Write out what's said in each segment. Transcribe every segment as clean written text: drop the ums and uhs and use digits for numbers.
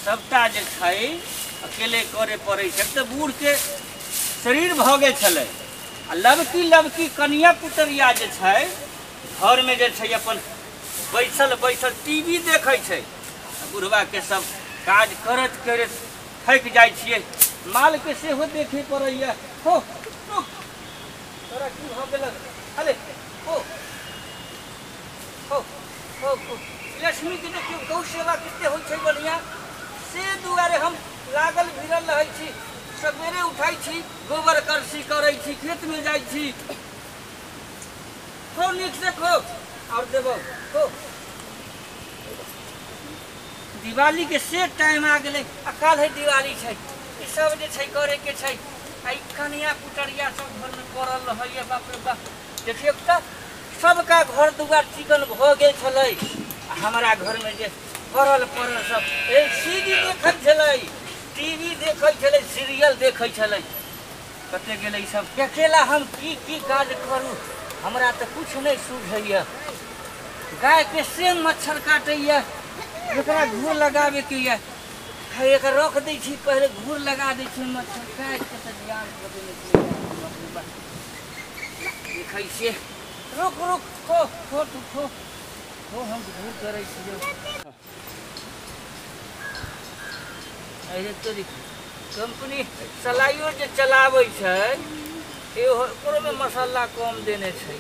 सबटा जे छै अकेले करे पड़ै छै। तऽ बूढ़के शरीर भऽ गेल छलै आ लबकी लबकी कनिया पुतरिया जे छै घरमे जे छै अपन बैसल बैसल टीवी देखै छै। बुढ़बाके सब काज करैत करैत थाकि जाइ छियै। मालके सेहो देखे पड़ैया। हो रुक, तोरा की भऽ गेलक? अरे हो हो हो हो, लक्ष्मीके देखियौ गौ सेवा कते होइ छै बढ़िआँ। से दुआरे हम लागल भिड़ल रहै छी। सवेरे उठै छी, गोबर करसी करै छी, खेतमे जाइ छी। खो नीक से खो और देबौ खो। दिवाली के से टाइम आ गेलै आ काल्हि दिवाली छै। ई सब जे छै करे के छै। आ ई कनिया पुतरिया सब घरमे पड़ल रहैया। बाप रे बाप, देखियौ तऽ सबका घर दुआर चिकन भऽ गेल छलै। आ हमरा घरमे जे पड़ल पड़ल सब LCD देखै छलै, टीवी देखै छलै, सीरियल देखै छलै। कते गेलै सब। अकेला हम की की काज करू, हमरा तऽ कुछ नहि सूझैया। गायके से मच्छर काटैया, एकरा घूर लगाबेके यऽ। एकरा रख दै छी, पहिले घूर लगा दै छी, मच्छर काटि के तऽ ध्यान कऽ देने छियै। देखै छियै। रुक रुक, खो खो तू खो खो, हम घूर करै छियै। अरे तोरी कंपनी सलाइयो जे चलाबै छै ओकरोमे मसाला कम देने छै।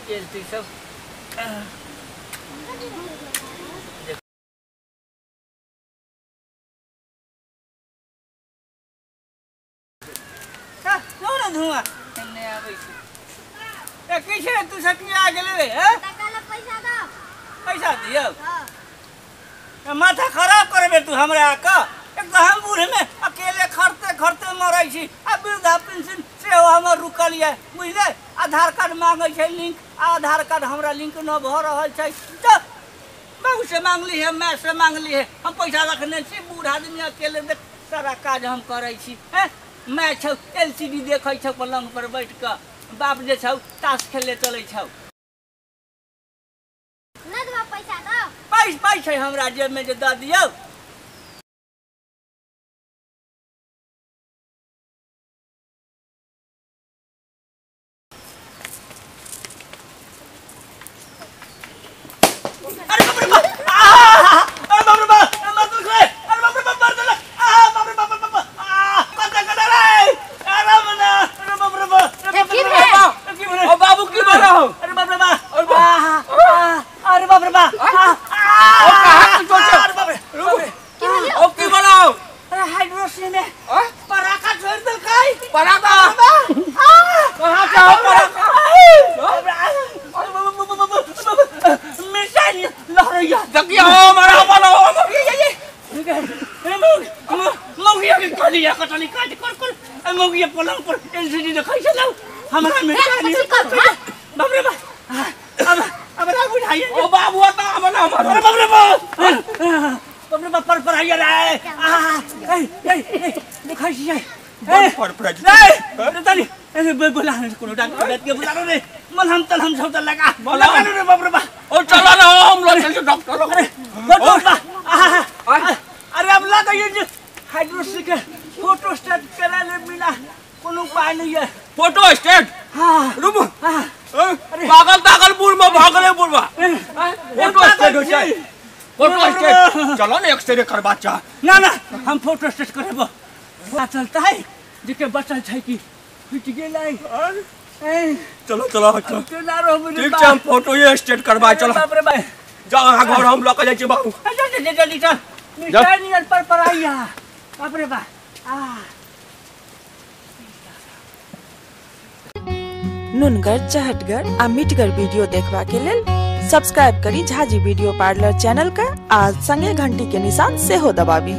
की जेतै सब। धुआं नहि आबै छै। ए की छै, तू सब की आ गेलै रे? पैसा दो, पैसा दियौ। माथा खराब करबे तू हमरा कऽ। एक तऽ हम बूढ़मे अकेले खरते खरते मरै छी आ वृद्धा पेंशन सेहो हमर रुकल यऽ, बुझलै? आधार कार्ड मांगै छै लिंक, आ आधार कार्ड हमरा लिंक नहि भऽ रहल छै। तऽ बाबू से मांगली है, माय से मांगली है, हम पैसा रखने छी। बूढ़ आदमी अकेले देख सारा काज हम करै छी। हैं, my छौ LCD देखै छौ पलंग पर बैठ कऽ, बाप जे छौ ताश खेले चलै छौ। नहि देबा पैसा दो। पाइ पाइ छै हमरा जेबमे जे दऽ दियौ। अरे बाप रे बाप, अरे बाप रे बाप, मार देलक रे। अरे बाप रे बाप, मार देलक। आ बाप रे बाप, बाप आ कते कते रे। अरे मना, अरे बाप रे बाप, अरे बाप रे बाप, की भेलै? ओ बाबू की भऽ रहौ? अरे बाप रे बाप, अरे बाप रे बाप, ओ कहाँ की सोच? अरे बाप रे, रुकू। ओ की बनाओ? अरे हाइड्रोसिन में पराका छोड़ देलकै। पराका? कहाँ से हो पराका? मिर्चाई लहरैया। देखिए हमारा बनाओ। मौगिया के कहलिया कटली काट कर कर। मौगिया पलंग पर LCD देखै छलौ, हमरा मिर्चाई। बाप रे बाप, अब अब ना बुझाइए। ओ बाबू आता बना हमारा। अरे बाप रे बाप, बाप रे बाप, पर पर आइया रे। आ ए ए ए देखै छियै। पर पर ए तनी ए बोला कोनो डॉक्टर के बुला रे। मलहम तलहम सब त लगा लगा रे। बाप रे बाप, ओ चला ना हम लोग चल डॉक्टर लोग। अरे अरे अब लगा ये जे हाइड्रोसी के फोटो स्टेट करा ले बिना कोनो उपाय नहीं है। Photo state? हां रुको। हां पागल तागल बूढ़ में भागले बुढ़वा। फोटो स्टेट हो जाए, फोटो स्टेट। चलो ना एक्सरे करवा चा। ना ना, हम फोटो स्टेट करेबो। पता चलता है जेके बचल छै कि फुटि गेलै। चलो चलो चलो ठीक छै, हम फोटो ये स्टेट करवा। चलो बाप रे बाप, जाओ अहाँ घर, हम लऽ के जाइ छी बाबू। जल्दी जल्दी चल, मिठाई नियर पर पर आइया। बाप रे बाप। आ नुनगर, चहटगर आ मिठगर वीडियो देखबा के लेल सब्सक्राइब करी झाजी वीडियो पार्लर चैनल के आ संगे घंटी के निशान सेहो दबाबी।